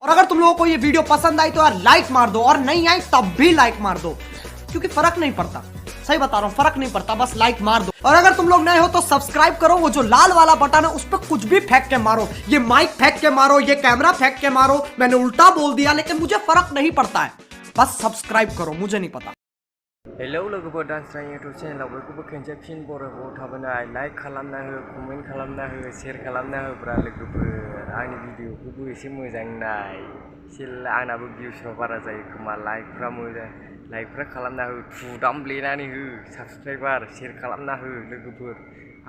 और अगर तुम लोगों को ये वीडियो पसंद आई तो यार लाइक मार दो, और नहीं आई तब भी लाइक मार दो, क्योंकि फर्क नहीं पड़ता। सही बता रहा हूँ, फर्क नहीं पड़ता, बस लाइक मार दो। और अगर तुम लोग नए हो तो सब्सक्राइब करो, वो जो लाल वाला बटन है उस पर कुछ भी फेंक के मारो, ये माइक फेंक के मारो, ये कैमरा फेंक के मारो, मैंने उल्टा बोल दिया लेकिन मुझे फर्क नहीं पड़ता है, बस सब्सक्राइब करो, मुझे नहीं पता। हेलौ लोगोफोर डांस राय यूट्यूब चैनेलाव बयखौबो खनसे फिन बरायआव थाबोनाय लाइक खालामना हो, कमेन्ट खालामना हो, शेयार खालामना होब्रा लोगोफोर। आंनि भिडिअखौबो एसे मोजां नाय, एसे आंनाबो भिउसफ्रा बारा जायो खोमा, लाइकफ्रा मोजां लाइकफ्रा खालामना हो, थुदामब्लेनानै हो, साबस्क्राइबार शेयार खालामना हो लोगोफोर।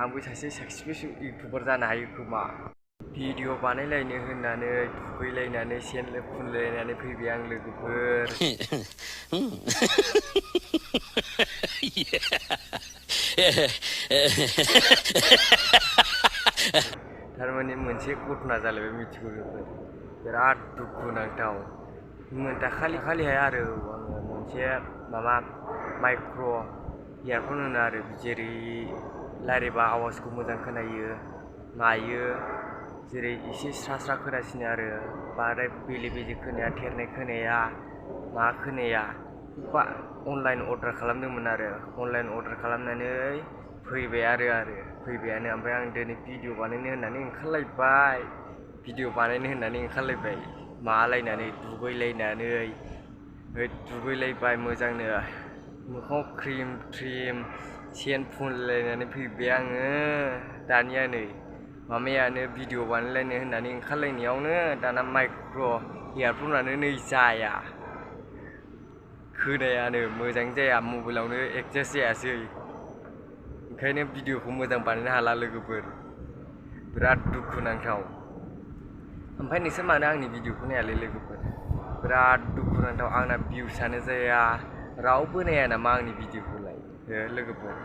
आंबो सासे साक्सेसफुल इउटुबार जानो हायो खोमा। भिडिअ बानायलायनो होननानै दुगैलायनानै सेन्ट फुनलायनानै फैबाय आं लोगोफोर। थारमाने मोनसे घटना जालायबाय मिथिगौ लोगोफोर, बिराद दुखुनांथाव। दाखालिहाय आरो आङो मोनसे माबा माइक्र' इयारफन होनो आरो, जेरै रायज्लायबा आवाजखौ मोजां खोनायो मायो, जेरै एसे स्रा स्रा खोनासिनो आरो, बांद्राय बेले बेजे खोनाया, थेरनाय खोनाया, मा खोनाया। अनलाइन अर्डार खालामदोंमोन आरो, अनलाइन अर्डार खालामनानै फैबायानो ओमफ्राय आं दिनै भिडिअ बानायनो होननानै ओंखारलायबाय, मालायनानै दुगैलायबाय मोजांनो, मोखाङाव क्रिम ट्रिम सेन्ट फुनलायनानै फैबाय आङो। दानिया नै माबायानो भिडिअ बानायलायनो होननानै ओंखारलायनायावनो दाना माइक्र' इयारफनानो नै जाया, खोनायानो मोजां जाया, मबाइलावनो एडजास्ट जायासै, ओंखायनो भिडिअखौ मोजां बानायनो हाला लोगोफोर, बिराद दुखुनांथाव। ओमफ्राय नोंसोर मानो आंनि भिडिअखौ नायालै लोगोफोर, बिराद दुखुनांथाव। आंना भिउसआनो जाया, रावबो नाया नामा आंनि भिडिअखौलाय लोगोफोर?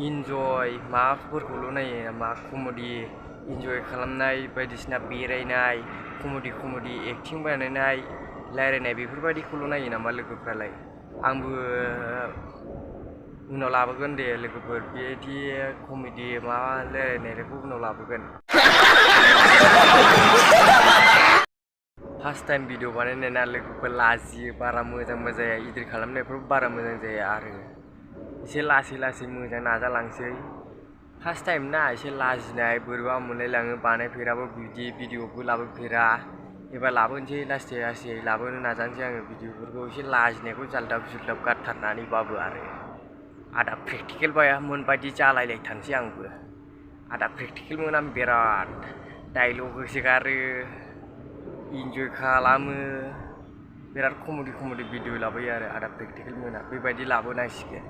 इन्जय माबाफोरखौल' नायो नामा? कमेडि इन्जय खालामनाय, बायदिसिना बेरायनाय, कमेडि एक्टिं बानायनाय, रायज्लायनाय, बेफोरबायदिखौल' नायो नामा लोगोफ्रालाय? आंबो उनाव लाबोगोन दे लोगोफोर, बेदि कमेडि माबा रायज्लायनायखौ उनाव लाबोगोन। फार्स्ट टाइम भिडिअ बानायनाय ना लोगोफोर, लाजियो, बारा मोजांबो जाया, इडिट खालामनायफ्राव बारा मोजां जाया आरो, एसे लासै मोजां नाजालांसै। फार्स्ट टाइम ना, एसे लाजिनाय बोरैबा मोनलायलाङो, बानायफेराबो बिदि भिडिअबो लाबोफेरा। एबार लाबोनोसै, लासै लाबोनो नाजानोसै आङो भिडिअफोरखौ, एसे लाजिनायखौ जाल्दाब जुल्दाब गारथारनानैबाबो आरो। आदा प्रेक्टिकेल मोनबायदि जालायलायथारनोसै आंबो, आदा प्रेक्टिकेलमोन आं बिराद, डाइलग होसोगारो, इन्जय खालामो, बिराद कमेडि भिडिअ लाबोयो आरो आदा प्रेक्टिकेल मोना, बेबायदि लाबोनांसिगोन,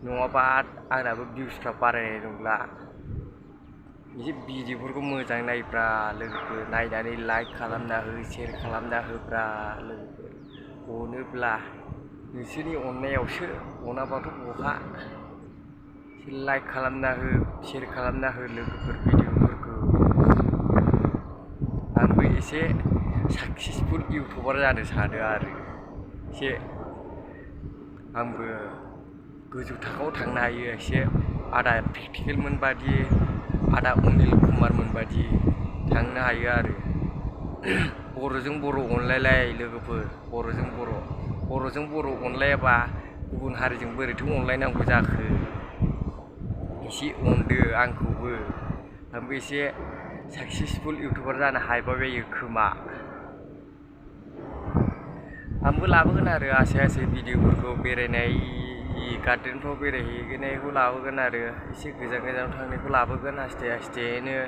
नङाबा आंनाबो भिउसफ्रा बारायनाय नंला। एसे भिडिअफोरखौ मोजां नायब्रा लोगोफोर, नायनानै लाइक खालामना हो, शेयार खालामना होब्रा लोगोफोर, अनोब्ला नोंसोरनि अननायावसो, अनाबाथ' बहा। एसे लाइक खालामना हो, शेयार खालामना हो लोगोफोर भिडिअफोरखौ। आंबो एसे साक्सेसफुल इउटुबार जानो सानो आरो, एसे आंबो गोजौ थाखोआव थांनो हायो, एसे आदा प्रेक्टिकेलमोन बादि, आदा अनिल कुमारमोन बादि थांनो हायो आरो। बर'जों बर' अनलायलाय लोगोफोर, बर'जों बर' अनलायाबा गुबुन हारिजों बोरैथो अनलायनांगौ जाखो? एसे अनदो आंखौबो, आंबो एसे साक्सेसफुल इउटुबार जानो हाबाय खोमा। आंबो लाबोगोन आरो आसे भिडिअफोरखौ, बेरायनाय, गार्डेनफ्राव बेरायहैनायखौ लाबोगोन आरो, एसे गोजानाव थांनायखौ लाबोगोन आस्तेनो।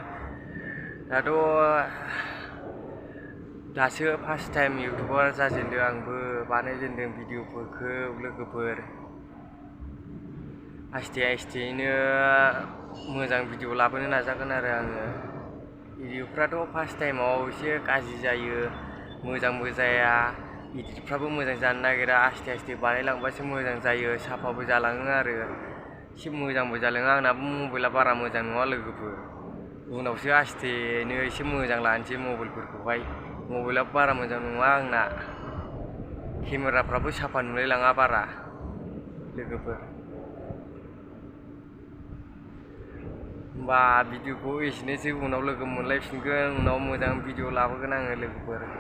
दासो फार्स्ट टाइम इउटुबार जाजेनदों आंबो, बानायजेनदों भिडिअफोरखौ लोगोफोर। आस्तेयैनो मोजां भिडिअ लाबोनो नाजागोन आरो आङो। भिडिअफ्राथ' फार्स्ट टाइमाव एसे गाज्रि जायो, मोजांबो जाया, इडिटफ्राबो मोजां जानो नागिरा, आस्ते बानायलांबासो मोजां जायो, साफाबो जालाङो आरो, एसे मोजांबो जालाङो। आंनाबो मबाइला बारा मोजां नङा लोगोफोर, उनावसो आस्तेनो एसे मोजां लानोसै मबाइलफोरखौहाय। मबाइला बारा मोजां नङा आंना, केमेराफ्राबो साफा नुलायलाङा बारा लोगोफोर। होमबा भिडिअखौ एसेनोसै उनाव लोगो मोनलायफिनगोन उनाव मोजां भिडिअ लाबोगोन आङो लोगोफोर